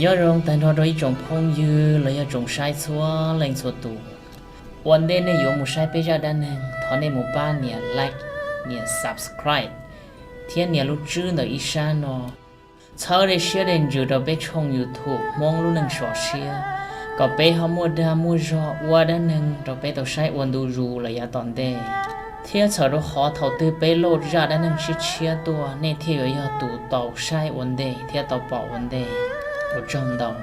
Nyob zoo tag nrho rau ib tsoom phooj ywg los yog tsoom saib txhua leej txhua tus. Ua ntej nej yuav mus saib peb zaj dab neeg, thov nej mus pab nias like, nias subscribe thiab nias lub tswb ntawm ib sab no. Txhawb dej siab dej ntsws rau peb tshooj YouTube Hmoob Lub Neej Sov Siab, kom peb ho muaj dag muaj zog ua dab neeg rau peb tau saib ua ntu zus los yav tom ntej, thiab txhawm rau qhov thaum twg peb load zaj dab neeg tshiab tshiab tuaj nej thiaj yuav yog tus tau saib ua ntej thiab tau pom ua ntej. Ua tsaug ntau.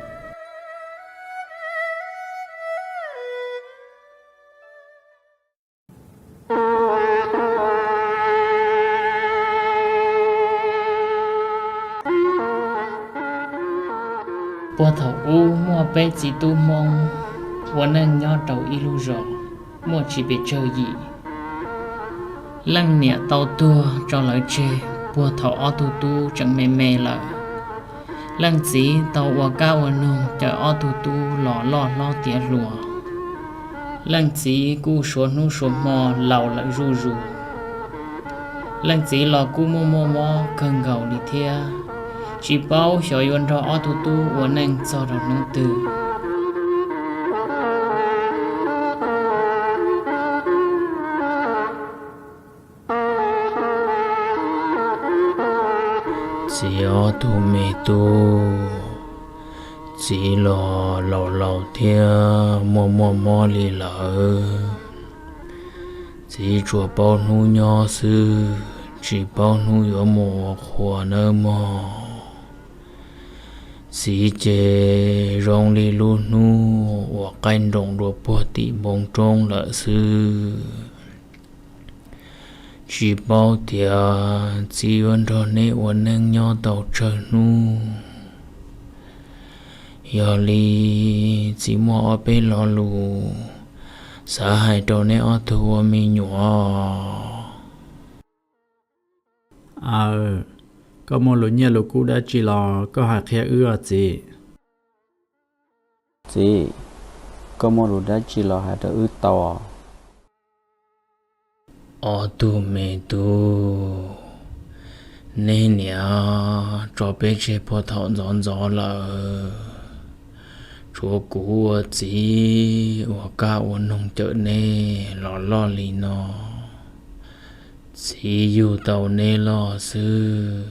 Puag thaum ub muaj peb txiv tub Hmoob ua neej nyob rau ib lub zos muaj tsis pes tsawg yim. Leej niam tau tuag tso lawv tseg puag thaum ob tug tub tseem me me lawm. Leej txiv tau ua kab ua noog cawm ob tug tub los loj hlob tiav hluas. Leej txiv kuj suav hnub suav hmo laus lawm zuj zus. Leej txiv los kuj muaj muaj mob kawg nkaus li thiab, tsis paub xyov yuav nrog ob tug tub ua neej txog rau hnub twg. Txiv ob tug me tub, txiv los laus laus thiab muaj muaj mob li lawm. Txiv tsuas paub hnub nyob xwb, tsis paub hnub yuav mus ua qhua nawb mog. Txiv ces zoo li lub hnub uas qaij nroos dua puag tim npoo roob lawm xwb. Tsis paub tias txiv yuav nrog neb ua neej nyob tau tsawg hnub. Yog li txiv muaj ob peb lo lus xav hais rau neb ob tug ua me nyuam. Aw, koj muaj lus nyiaj lus kub dab tsi los koj hais qhia wb os txiv. Txiv, koj muaj lus dab tsi los hais rau wb tau os. Ob tug me tub, neb niam tso peb tseg puag thaum ntxov ntxov lawm. Tshuav kuv ua txiv ua kab ua noog cawm neb los loj li no. Txiv yug tau neb loj xwb,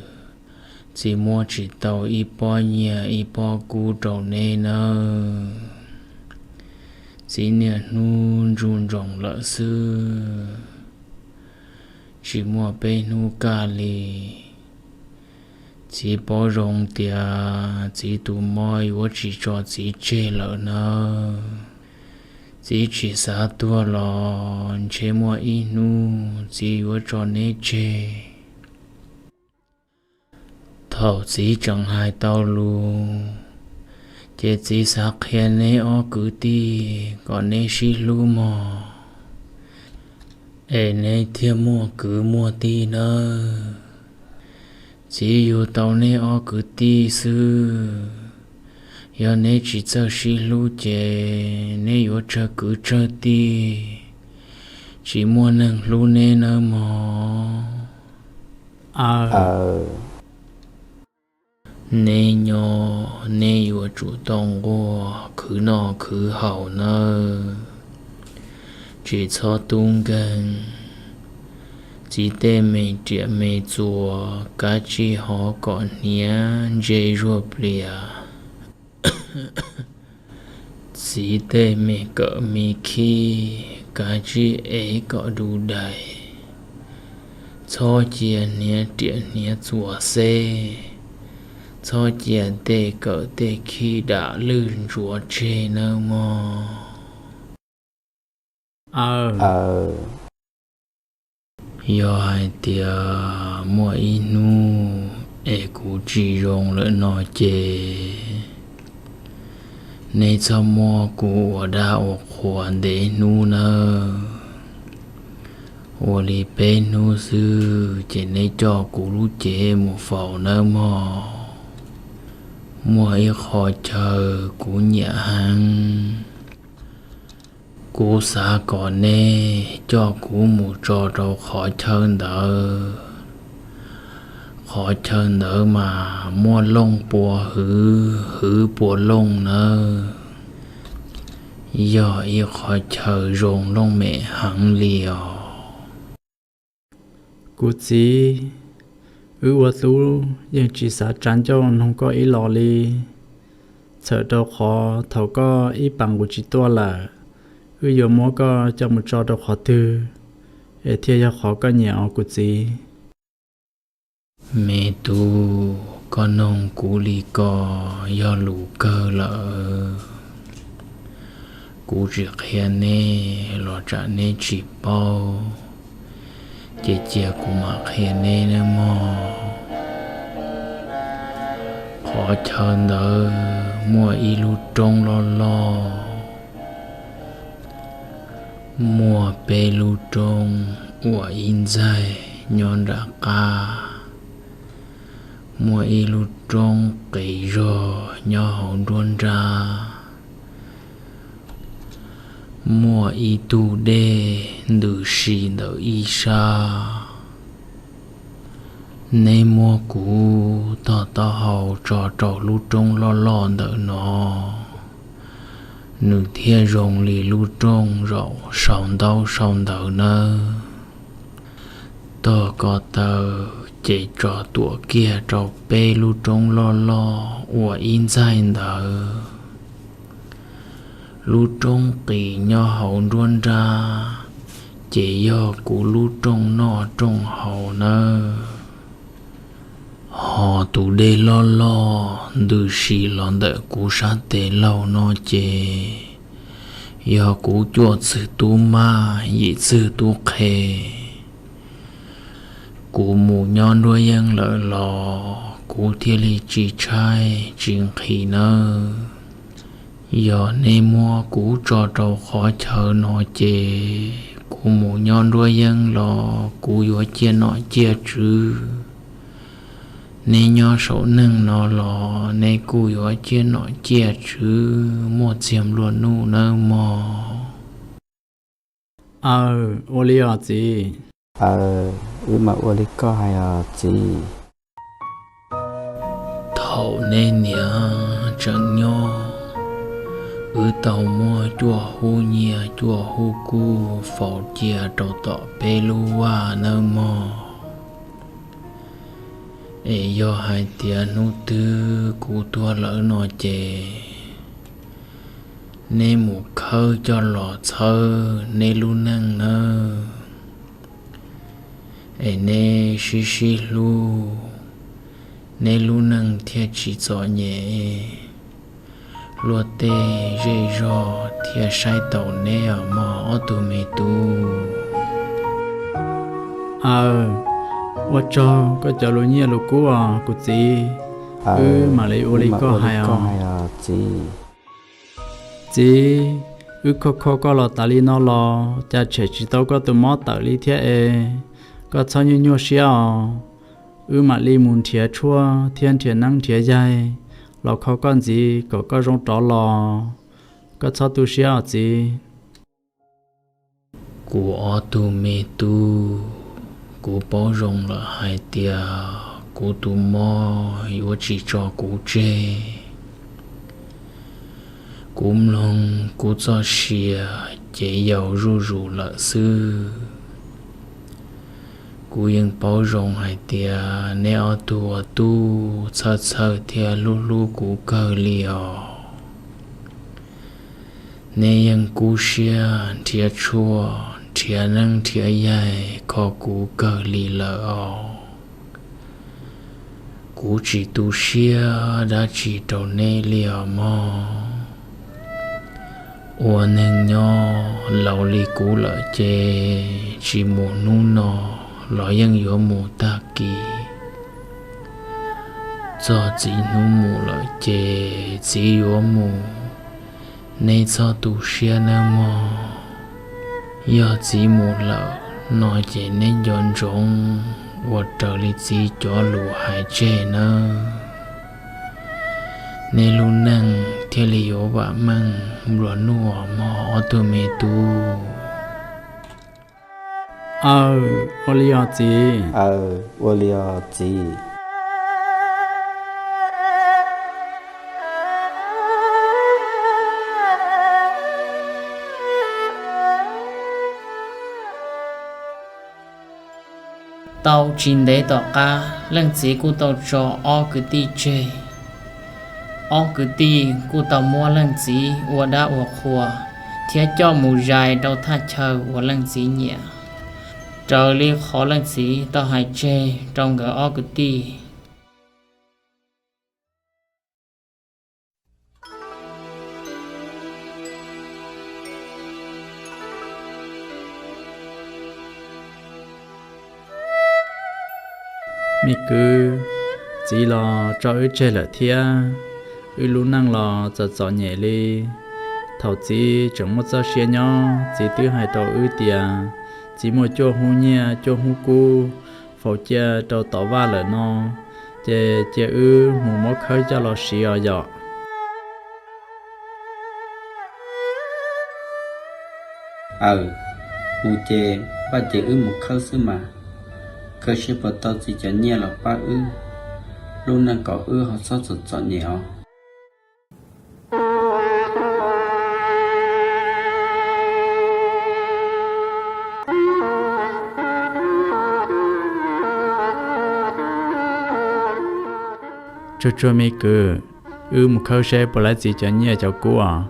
txiv muab tsis tau ib pob nyiaj ib pob kub rau neb nawb. Txiv niaj hnub ntsug ntsoos lawm xwb, tsis muaj peb hnub kaj li. Txiv paub zoo tias txiv tus mob yuav tsis tso txiv tseg lawm nawb. Txiv tsis xav tuag los ntshe muaj ib hnub txiv yuav tso neb tseg. Thaum txiv tseem hais tau lus, ces txiv xav qhia neb ob kwv tij kom neb sib hlub mog, es neb thiaj muaj kwv muaj tij nawb. Txiv yug tau neb ob kwv tij xwb, yog neb tsis txawj sib hlub ces neb yuav tsawg kwv tsawg tij, tsis muaj neeg hlub neb nawb mog. Neb nyob neb yuav tsum tau nquag khwv noj khwv haus nawb, tsis txhob tub nkeeg. Txiv tej me riam me txuas kav tsij hov kom hniav ntse zuag plias. Txiv tej me kawm me khib kav tsij ev kom du dais. Txhob cia hniav riam hniav txuas xeb, txhob cia tej kawm tej khib dam lwj ntsuav tseg nawb mog. Yog hais tias muaj ib hnub es kuv tsis zoo lawm no ces neb txhob muab kuv ua dab ua qhua ntev hnub nawb. Ua li peb hnub xwb ces neb coj kuv lub cev mus faus nawb mog. Muaj ib qho chaw kuv nyiam heev, kuv xav kom neb coj kuv mus tso rau qhov chaw ntawd. Qhov chaw ntawd mas muaj looj pua hwv, hwv pua looj nawb. Yog ib qhov chaw zoo looj mem heev li os. Kuv txiv, wb ua tub yeej tsis xav tsa ncauj noog koj ib los li. Txhawm rau qhov thaum koj ib pas nqus tsis tuaj lawm, wb yuav muab koj coj mus tso rau qhov twg es thiaj yog qhov koj nyiam os kuv txiv? Me tub, koj noog kuv li ko yog lus kawg lawm. Kuv tsis qhia neb los tsam neb tsis paub, ces cia kuv mam qhia neb nawb mog. Qhov chaw ntawd muaj ib lub roob loj loj, muaj peb lub roob ua ib ntxaig nyob nram qab, muaj ib lub roob qis zog nyob hauv nruab nrab, muaj ib tug dej ntws si ntawm ib sab. Neb muab kuv tog taub hau tso rau lub roob loj loj ntawm no, nws thiaj zoo li lub rooj zaum sau ntaub sau ntawv nawb. Tog ko taw ces tso tuam kiag rau peb lub roob loj loj ua ib ntxaig ntawd. Lub roob qis nyob hauv nruab nrab ces yog kuv lub rooj noj rooj haus nawb. Ho tus dej loj loj ntws si los ntawm kuv sab tes laug no ces yog kuv cuaj txwg tub mab yim txwg tub qhe. Kuv mus nyob nruab yeeb lawm los kuv thiaj li tsis tshaib tsis nqhis nawb. Yog nej muab kuv tso rau qhov chaw no ces kuv mus nyob nruab yeeb los kuv yuav ciaj nom ciaj tswv. Neb nyob saum neeg no los neb kuj yuav ciaj nom ciaj tswv muaj txiag nplua nuj nawb mog. Aw, ua li os txiv. Aw, wb mam ua li koj hais os txiv. Thaum nej niam tseem nyob, wb tau muab cuaj hub nyiaj cuaj hub kub faus cia rau tom peb lub vaj nawb mog. Es yog hais tias hnub twg kuv tuag lawm no ces neb mus khawb coj los txhawb neb lub neej nawb. Es neb sib sib hlub, neb lub neej thiaj tsis txom nyem, luag tej zej zog thiaj saib taus neb os mog ob tug me tub. Aw, ua tsaug koj cov lus nyiaj lus kub os kuv txiv. Wb mam li ua li koj hais os txiv. Txiv, wb kho kho koj los tas li no los cas tshem tsis tau koj tus mob tawm li thiab es. Koj txhob nyuaj nyuaj siab os. Wb mam li mus nrhiav tshuaj thiab nrhiav neeb nrhiav yaig los kho koj ntxiv kom koj zoo rov los. Koj txhob tu siab os txiv. Kuv ob tug me tub, kuv paub zoo lawm hais tias kuv tus mob yuav tsis tso kuv tseg. Kuv mloog kuv txoj sia ces yau zuj zus lawm xwb. Kuv yeej paub zoo hais tias neb ob tug ua tub txhawj txhawj thiab hlub hlub kuv kawg li os. Neb yeej kub siab nrhiav tshuaj nrhiav neeb nrhiav yaig kho kuv kawg li lawm os. Kuv tsis tu siab dab tsi rau neb li os mog. Ua neeg nyob laus li kuv lawm ces tsis mus hnub no los yeej yuav mus tag kis. Txog txiv hnub mus lawm ces txiv yuav mus, neb txhob tu siab nawb mog. Yog txiv mus lawm no ces neb nco ntsoov ua raws li txiv cov lus hais tseg nawb. Neb lub neej thiaj li yuav vam meej nplua nuj os mog ob tug me tub. Aw, ua li os txiv. Aw, ua li os txiv. Tau tsis ntev tom qab, leej txiv kuj tau tso ob kwv tij tseg. Ob kwv tij kuj tau muab leej txiv ua dab ua qhua thiab coj mus zais rau thaj chaw uas leej txiv nyiam, raws li qhov leej txiv tau hais tseg rau nkawd ob kwv tij. Me kwv, txiv los tso wb tseg lawm thiab, wb lub neej los txom txom nyem li. Thaum txiv tseem muaj txoj sia nyob, txiv twb hais rau wb tias txiv muaj cuaj hub nyiaj cuaj hub kub faus cia rau tom vaj lawm no, ces cia wb mus muab khawb coj los siv os yom. Aws, mus ces Vaj ces wb mus khawb xwb mas, khawb seb puas tau txiv cov nyiaj los pab wb lub neej kom wb ho txhob txom txom nyem os. Tsuag tsuag me kwv, wb mus khawb seb puas laib txiv cov nyiaj cov kub os.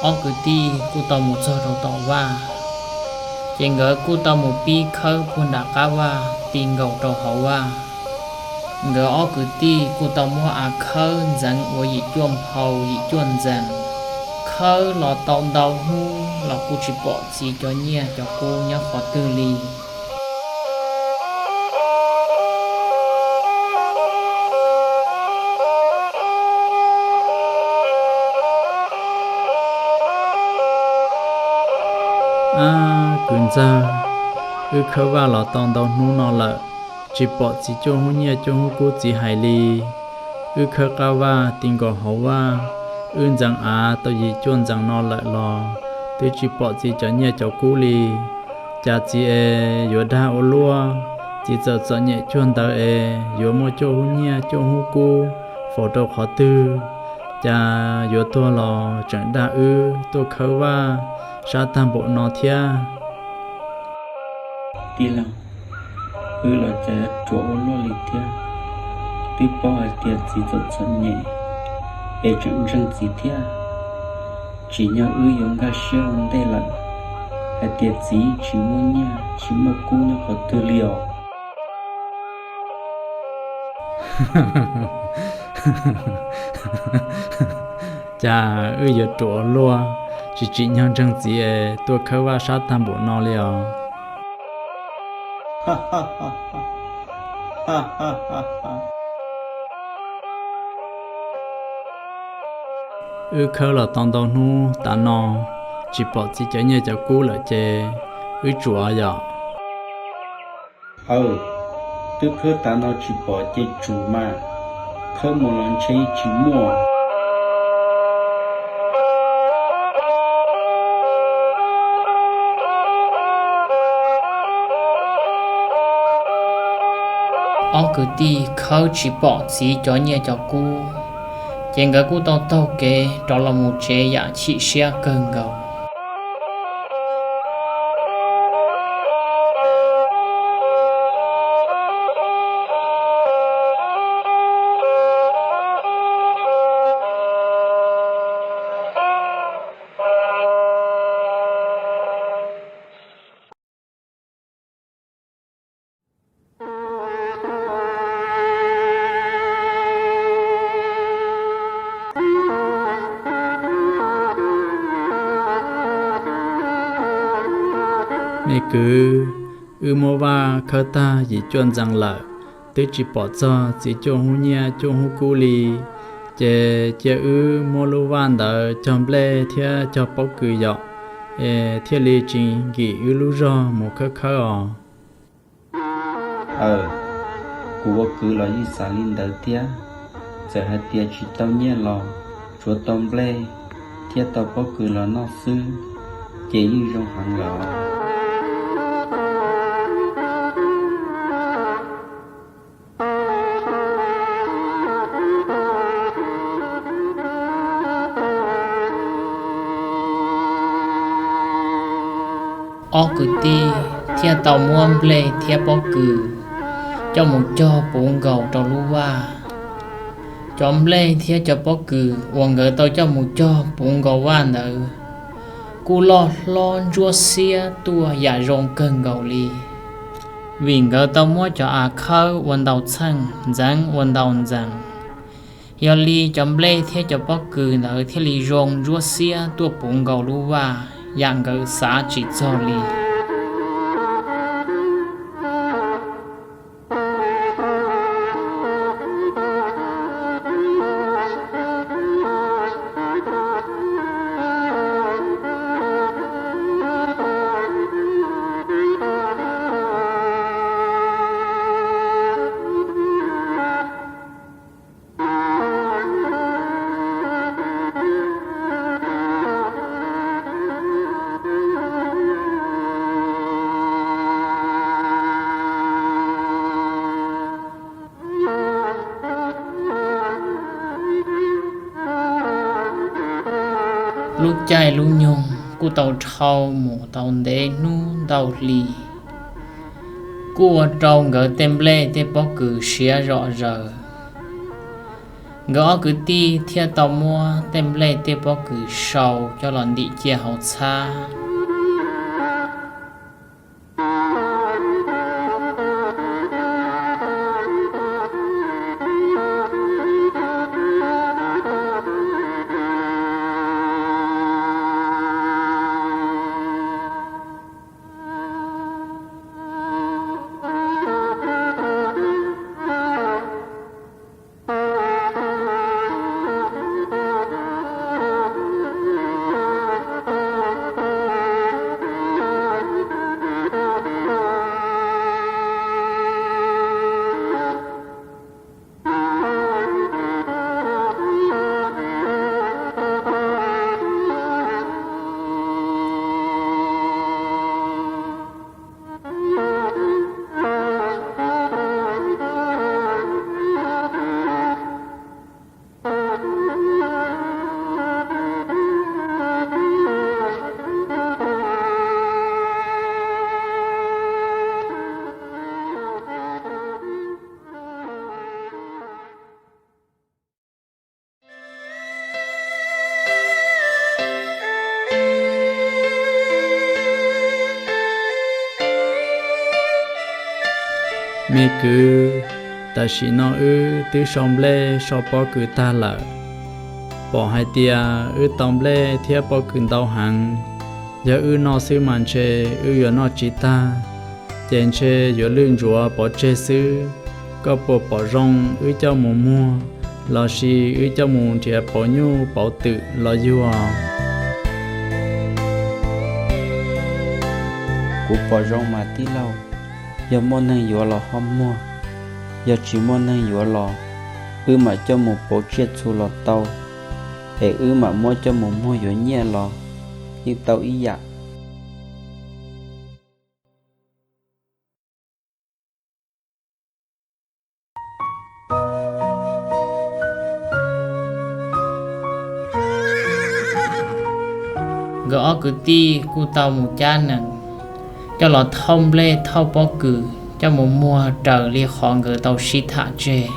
Ob kwv tij kuj tau mus txog rau tom vaj, ces nkawd kuj tau mus pib khawb puag nram qab vaj ti nkaus rau hauv vaj. Nkawd ob kwv tij kuj tau muab av khawb ntxeev ua yim cuaj nphau yim cuaj ntxees, khawb los tau ntau hnub los kuj tsis pom txiv cov nyiaj cov kub nyob qhov twg li. Ab kwv ntxawg, wb khawb vaj los tau ntau hnub no lawm, tsis pom txiv cuaj hub nyiaj cuaj hub kub txiv hais li. Wb khawb qab vaj ti nkaus hauv vaj, wb ntxeev av tau yim cuaj ntxees no lawm los twb tsis pom txiv cov nyiaj cov kub li. Cas txiv es yuav dag ua luaj, txiv txawm txom nyem cuag ntawd es yuav muaj cuaj hub nyiaj cuaj hub kub faus rau qhov twg? Cas yuav tuag los tseem dag wb tuaj khawb vaj sab tag npaum no thiab? Tij laug, wb los cas yuav ruam ua luaj li thiab. Twb paub hais tias txiv txom txom nyem es tseem ntseeg txiv thiab. Tsim nyog wb yuav nkag siab ua ntej lawm hais tias txiv tsis muaj nyiaj tsis muaj kub nyob qhov twg li os. Cas wb yuav ruam ua luaj, tsis tsim nyog ntseeg txiv es tuaj khawb vaj sab tag npaum no li os. Ab, kwv ntxawg, Wb khawb los tau ntau hnub tav no tsis pom txiv cov nyiaj cov kub lawm ces wb tsuav yom. Aw, twb khawb tav no tsis pom ces tsum mas, khawb mus los ntshe tsis muaj. Ob kwv tij khawb tsis pom txiv cov nyiaj cov kub, ces nkawd kuj tau taug kev rov los mus tsev yam chim siab kawg nkaus. Me kwv, wb muab vaj khawb tag yim cuaj ntxees lawm, twb tsis pom txog txiv cuaj hub nyiaj cuaj hub kub li. Ces cia wb muab lub vaj ntawd cog nplej thiab cog pob kws yom, es thiaj li tsis nkim wb lub zog mus khawb khawb os. Aw, kuv ua kwv los yeej xav li ntawd thiab. Txawm hais tias tsis tau nyiaj los tsuav tau nplej thiab tau pob kws los noj xwb, ces yeej zoo heev lawm. Ob kwv tij thiaj tau muab nplej thiab pob kws coj mus cog puv nkaus rau lub vaj. Cov nplej thiab cov pob kws uas nkawd tau coj mus cog puv nkaus vaj ntawd kuj loj hlob ntsuab xiab tuaj yam zoo kawg nkaus li, vim nkawd tau muab cov av khawb ua ntau txheej, ntxeev ua ntau ntxees. Yog li cov nplej thiab cov pob kws ntawd thiaj li zoo ntsuab xiab tuaj puv nkaus lub vaj yam nkawd xav tsis txog li. Lub caij lub nyoog kuj tau dhau mus tau ntev hnub ntau hli, kuj ua rau nkawd tej nplej tej pob kws siav zom zaws. Nkawd ob kwv tij thiaj tau muab tej nplej tej pob kws sau coj los ntim ciaj hauv txhab. Me kwv, tam sim no wb twb sau nplej sau pob kws tag lawm. Pom hais tias wb tau nplej thiab pob kws ntau heev, yog wb noj xwb mas ntshe wb yuav noj tsis tag, ces ntshe yuav lwj ntsuav pov tseg xwb. Koj puas pom zoo wb coj mus muag lossis wb coj mus nrhiav pauv nyuj pauv twm los yug? Kuv pom zoo mas tij laug, yog muaj neeg yuav los ho muag, yog tsis muaj neeg yuav los wb mam coj mus pauv tsiaj txhu los tau, es wb mam muab coj mus muag yuav nyiaj los yeej tau ib yam. Nkawd ob kwv tij kuj tau mus cab nees coj los thauj nplej thauj pob kws coj mus muag raws li qhov nkawd tau sib tham tseg.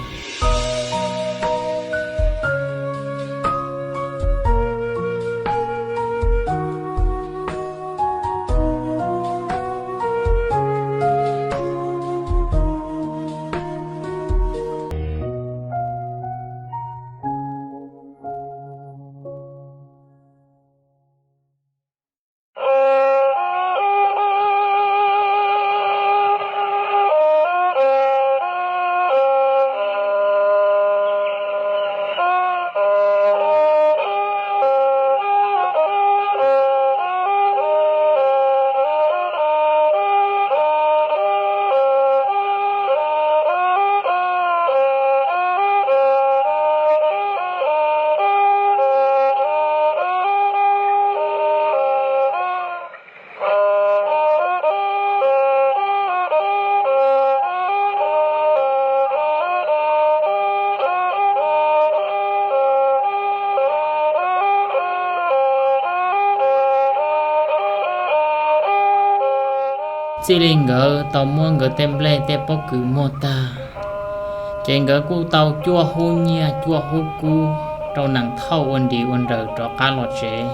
Txij li nkawd tau muab nkawd tej nplej tej pob kws muag tag, ces nkawd kuj tau cuaj hub nyiaj cuaj hub kub rau nees thauj ua nris ua nraws rov qab los tsev,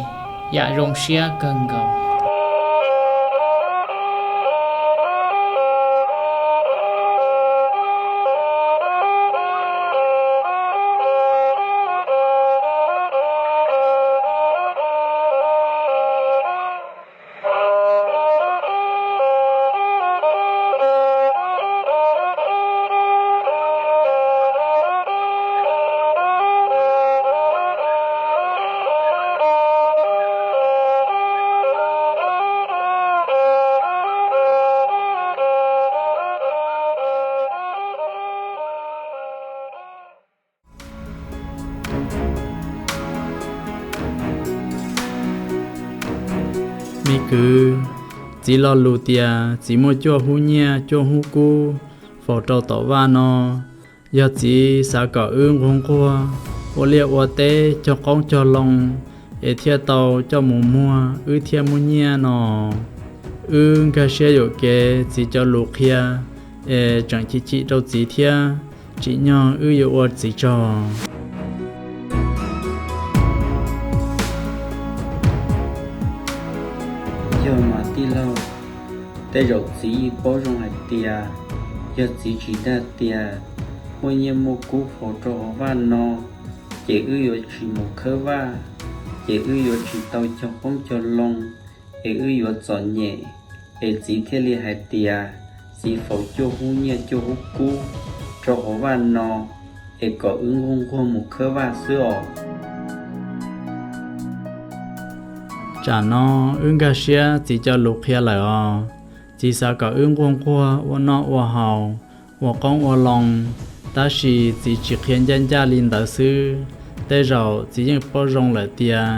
yam zoo siab kawg nkaus. Me kwv, txiv lo lus tias txiv muaj cuaj hub nyiaj cuaj hub kub faus rau tom vaj no. Yog txiv xav kom wb nquag nquag ua liaj ua teb cog qoob cog loo es thiaj tau coj mus muag wb thiaj muaj nyiaj no. Wb nkag siab yuam kev txiv cov lus qhia es tseem chim chim rau txiv thiab, tsim nyog wb yuav ua txiv tsaug. Yog mas tij laug, tej zaum txiv yeej paub zoo hais tias yog txiv tsis dag tias muaj nyiaj muaj kub faus rau hauv vaj no, ces wb yuav tsis mus khawb vaj, ces wb yuav tsis tau cog qoob cog loo, es wb yuav txom nyem, es txiv thiaj li hais tias txiv faus cuaj hub nyiaj cuaj hub kub rau hauv vaj no, es kom wb nquag nquag mus khawb vaj xwb os. Tsam no wb nkag siab txiv cov lus qhia lawm os. Txiv xav kom wb nquag nquag ua noj ua haus, ua qoob ua loo, tab sis txiv tsis qhia ncaj ncaj li ntawd xwb. Tej zaum txiv yeej paub zoo lawm tias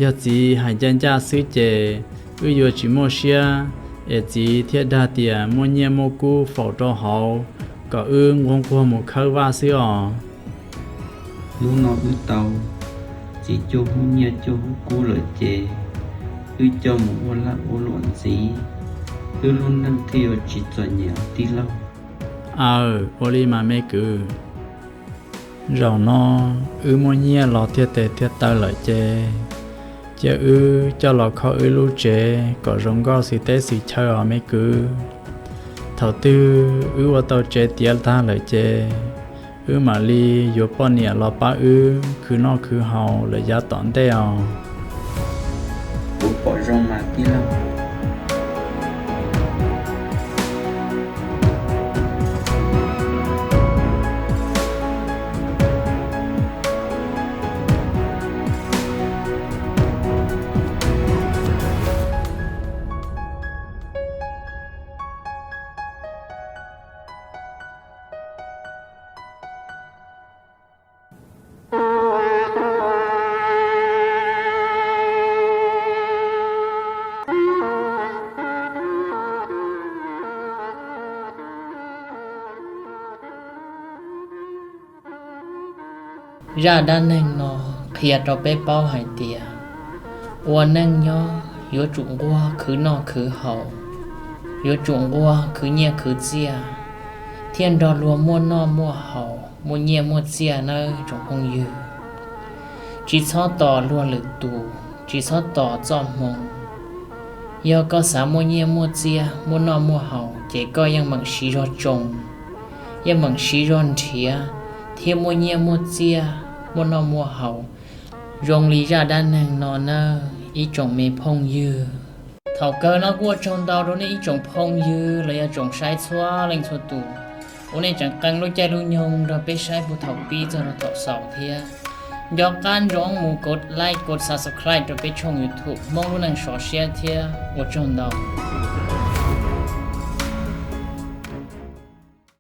yog txiv hais ncaj ncaj xwb ces wb yuav tsis muaj siab, es txiv thiaj dag tias muaj nyiaj muaj kub faus rau hauv kom wb nquag nquag mus khawb vaj xwb os. Hnub no wb tau txiv cuaj hub nyiaj cuaj hub kub lawm ces wb coj mus ua laj ua luam ntxiv, wb lub neej thiaj yuav tsis txom nyem os tij laug. Aw, ua li mas me kwv. Zaum no wb muaj nyiaj los thiaj tes thiaj taw lawm ces cia wb coj los kho wb lub tsev kom zoo nkauj xws teb xws chaw os me kwv. Thaum twg wb ua tau tsev tiav tag lawm ces wb mam li yuav poj niam los pab wb khwv noj khwv haus lawm yav tom ntej os. Kuv pom zoo mas tij laug. Zaj dab neeg no qhia rau peb paub hais tias ua neej nyob yuav tsum nquag khwv noj khwv haus, yuav tsum nquag khwv nyiaj khwv txiaj, thiaj nrog luag muaj noj muaj haus, muaj nyiaj muaj txiaj nawb tsoom phooj ywg. Tsis txhob tos luag lwm tus, tsis txhob tos txoj hmoo. Yog koj xav muaj nyiaj muaj txiaj, muaj noj muaj haus, ces koj yeej meem siv zog tsoo, yeej meem siv zog nrhiav, thiaj muaj nyiaj muaj txiaj, muaj noj muaj haus, zoo li zaj dab neeg no nawb ib tsoom me phooj ywg. Thaum kawg no kuj ua tsaug ntau rau nej ib tsoom phooj ywg los yog tsoom saib txhua leej txhua tus, uas nej tseem qee lub caij lub nyoog nrog peb saib puag thaum pib txog rau thaum xaus thiab. Nco qab ntsoov mus kov like, kov subscribe rau peb tshooj YouTube Hmoob Lub Neej Sov Siab thiab. Ua tsaug ntau.